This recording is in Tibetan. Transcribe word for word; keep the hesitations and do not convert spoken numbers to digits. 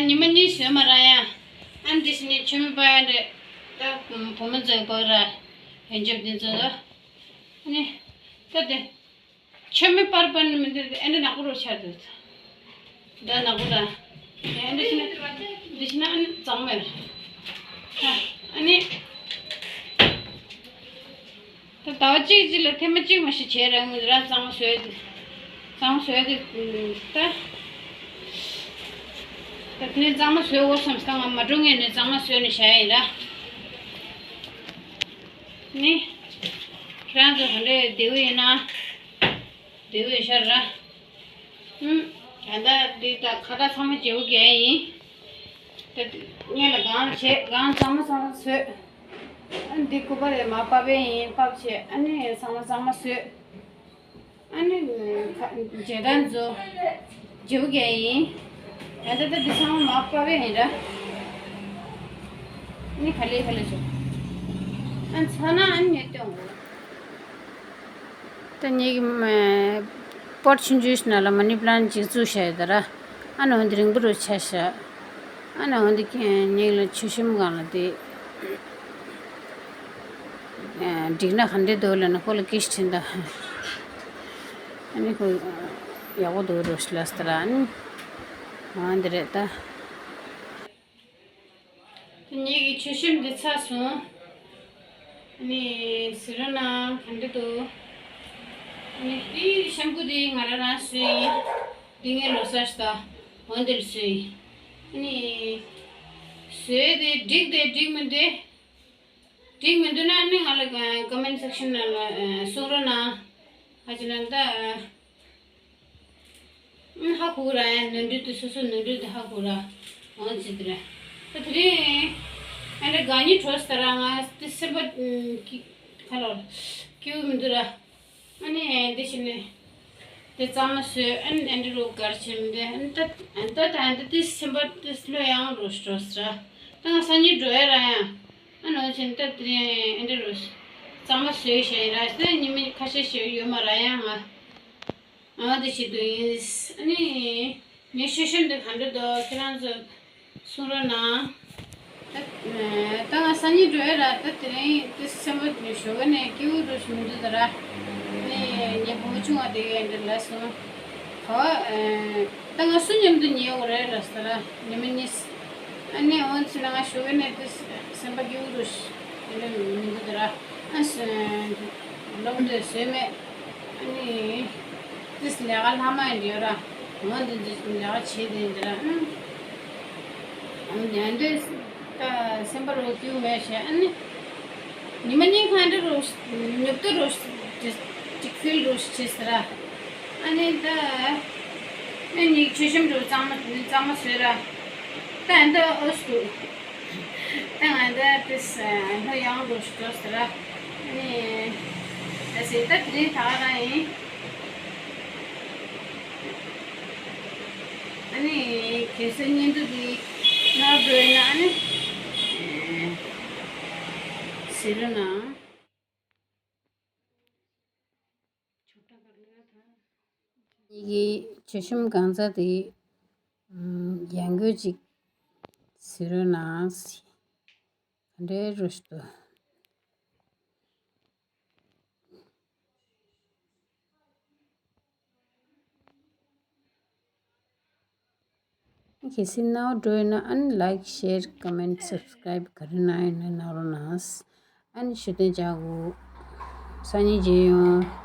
ཉི་མ་གཉིས་བཟོས་མ་ར་ཡ། ཨ་ནི་དེ་བཞིན་ནི་མཆོད་མེ་སྤར་ཡ་འདྲ། ད་བུ་མོ་མཛེས་པོ་ར། ཡོན་ཆབ་འདི་ཚོ་ལ། ཨ་ནི། ད་དེ། མཆོད་མེ་སྤར་སྤར་ནི་མི་འདུག་ཨེ་འདྲ་ནག་པོ་རུ་ཆགས་འདུག་ད་ནག་པོ་ར། ཨེ་འདྲ་བྱས་ན། འདི་བྱས་ན་ཨ་ནི་གཙང་མ་རེད། ཨ་ནི། ད་ཟླ་བ་གཅིག་གཅིག་ལ་ཐེངས་མ་གཅིག་མ་ཞིག་བྱས་ར་ངུ་ར་གཙང་མ་བཟོས་ཏེ། གཙང་མ་བཟོས་ཏེ། ད། ད་དེ་ནས་གཙང་མ་བཟོས་འོ་བསམ་སྟངས་ང་མ་འགྲོ་ངས་ནས་གཙང་མ་བཟོས་ནས་བཞག་ཡིན་ར། ནི། ཁྱེད་རང་ཚོ་ག་འདྲས་བདེ་པོ་ཡིན་ན། བདེ་པོ་ཡོད་ཤག་ར། ཨུམ། ད་ལྟ་འདི་ད་ཁ་བཏགས་ཚང་མ་བརྗེ་པོ་རྒྱག་ཡིན། ད་སྔོན་ལ་སྒང་བྱས་སྒང་གཙང་མ་ཚང་མ་བཟོས། ཨ་འདི་སྐུ་པར་ཡ་མ་པ་པའི་ཡིན་པ་བྱས་ཨ་ནི་ཚང་མ་གཙང་མ་བཟོས། ཨ་ནི་ཁ་འཇལ་དང་ཚོ་བརྗེ་པོ་རྒྱག་ཡིན། ད་ལྟ་ད་འདི་ཚང་མ་མ་པ་པའི་ཡིན་ར། ཨ་ནི་ག་ལེ་ག་ལེ་བྱས། ཨ་ཚ་ན་ཨ་ནི་ངས་སྟོན་དགོས། ད་ངེད་ཀྱི་མ་པོཊ་ཆུང་ཆུང་ཞིག་ནང་ལ་མ་ནི་པ་ལན་ཅིག་བཙུགས་བཞག་ཡོད་ད་ར། ཨ་ནི་འོ་འདི་རིང་པོ་རུ་ཆགས་བཞག་ཨ་ནི་འོ་འདི་ངེད་ལ་མཆོད་གཤོམ་སྒང་ལ་དེ་འགྲིག་ན་ག་འདྲས་འདུག་ལབ་ན་ཁོ་ལ་སྐད་ཆ་དྲིས་ད། ཨ་ནི་ཁོ་ཡག་པོ་འདུག་རོ་ཞིག་ལབ་སོང་ད་ར། ཨ་ནི་འོ་འདི་རེད་ད། ངེད་ཀྱི་མཆོད་གཤོམ་འདི་ཚར་སོང་། ཨ་ནི་གཟིགས་རོགས་གནང་། ག་འདྲ་འདུག་ཨ་ནི་འདི་ཤམ་པུ་འདི་ང་རང་རང་བཟོས་ཡིན། འདི་ངའི་ལོ་གསར་ཞིག་དང་འོ་འདིར་བཟོས་ཡིན། ཨ་ནི་བཟོས་ཏེ་འགྲིག་དེ་འགྲིག་མི་འདུག་འགྲིག་མི་འདུག་ན་ཨ་ནི་ང་ལ་ཀོ་མེན་སེག་ཤན་ནང་ལ་གསུང་རོགས་གནང་། ཨ་ཅེ་ན་ད། ཧ་གོ་ར་ཡང་ནོར་འཁྲུལ་དེ་སོ་སོ་ནོར་འཁྲུལ་དེ་ཧ་གོ་ར། འོང་ཅི་དེ་ར། ད་དེ་རིང་ཨ་འདྲ་དགའ་ཉེ་གྲོགས་ཟེར་ར་ང་དེ་སེམས་པ་ཁ་ལོར་སྐྱིད་པོ་མི་འདུག་ར། ཨ་ནི་འདི་བྱས་ནས་དེ་གཙང་མ་བཟོས། ཨ་ནི་ཨ་འདྲ་རུ་གར་བྱས་མི་འདུག་ཨ་ནི་ད་ཨ་ནི་ད་ད་ཨ་འདྲ་དེ་སེམས་པ་དེ་བློ་ཡང་རོ་གྲོགས་ཟེར་ར། ད་ང་སང་ཉིན་འགྲོ་ཡ་ར་ཡང་ཨ་ནོར་བྱས་ནས་ད་དེ་རིང་ཨ་འདྲ་རུ་གཙང་མ་བཟོས་བྱས་ར་ད་ཉི་མ་ཁ་ཤས་ཤིག་ཡོད་མ་ར་ཡང་ང་། ཨ་དེ་བྱེད་དུ་ཡིན། ཨ་ནི་ངའི་མཆོད་གཤོམ་འདི་ག་འདྲ་འདུག་ཁྱེད་རང་ཚོ་གསུང་རོགས་གནང་། ད་ད་ང་སང་ཉིན་འགྲོ་ཡ་ར། ད་དེ་རིང་དེ་སེམས་པ་ཞོགས་ཀ་ནས་སྐྱིད་པོ་འགྲོ་ཞིག་མི་འདུག་ད་ར། ཨ་ནི་ངའི་བུ་མོ་ཆུང་བ་དེ་གས་འདྲ་ལབ་སོང་། ག་བ་ད་ང་སུ་མཉམ་དུ་ཉལ་དགོས་རེད་ལབ་ས་ར་ཉི་མ་གཉིས། ཨ་ནི་འོང་ཚེ་ན་ང་ཞོགས་ཀ་ནས་དེ་སེམས་པ་སྐྱིད་པོ་འགྲོ་ཞིག་འདྲ་མི་འདུག་ད་ར། ཨ་སློབ་འདོད་བཟོས་མེད། ཨ་ནི། དེ་ལས་ཀ་ལྷག་མ་ཡིན་འདྲ་ར། ང་འདི་འདི་ལས་ཀ་བྱེད་དེ་འདི་ར། ཨ་ནི་འདི་ད་སེམས་པ་རོ་སྐྱིད་མེད་བྱས། ཨ་ནི། ཉི་མ་གཉིས་ཁ་འདི་རོ་ཉོབ་ཏུ་རོ་ཅིག་ཕིལ་རོ་བྱེད་ཟེར་ར། ཨ་ནི་ད། ཨ་ནི་མཆོད་གཤོམ་རོ་གཙང་མ་གཙང་མ་བཟོས་ར། ད་འདི་ཨོ་སུ། ད་ང་འདི་དེ་ལྷོད་ཡངས་རོ་ཞིག་འགྲོ་ཟེར་ར། ཨ་ནི། ད་ཟེར་ད་དེ་རིང་ད་ག་རང་ཡིན། ཨ་ནི་གལ་སྲིད་བརྙན་ཐུང་འདི་ནོར་འགྲོ་ཡིན་ན་ཨ་ནི། ཟེར་རོགས་གནང་། ངེད་ཀྱི་མཆོད་གཤོམ་སྒང་ཚང་དེ་ཡང་སྐྱར་ཅིག་གཟིགས་རོགས་གནང་། ག་འདྲའི་རོ་ཞིག་འདུག་གལ་སྲིད་གནང་བ་འགྲོ་ཡོད་ན་ཨ་ནི་ལའིཀ་ཤེར་ཀོ་མེན་སབ་སི་ཀ་རའིབ་ག་རེ་གནང་ཡོད་ན་གནང་རོགས་གནང་། ཨ་ནི་ཞུ་དོན་བྱ་དགོས། སང་ཉིན་མཇལ་ཡོང་།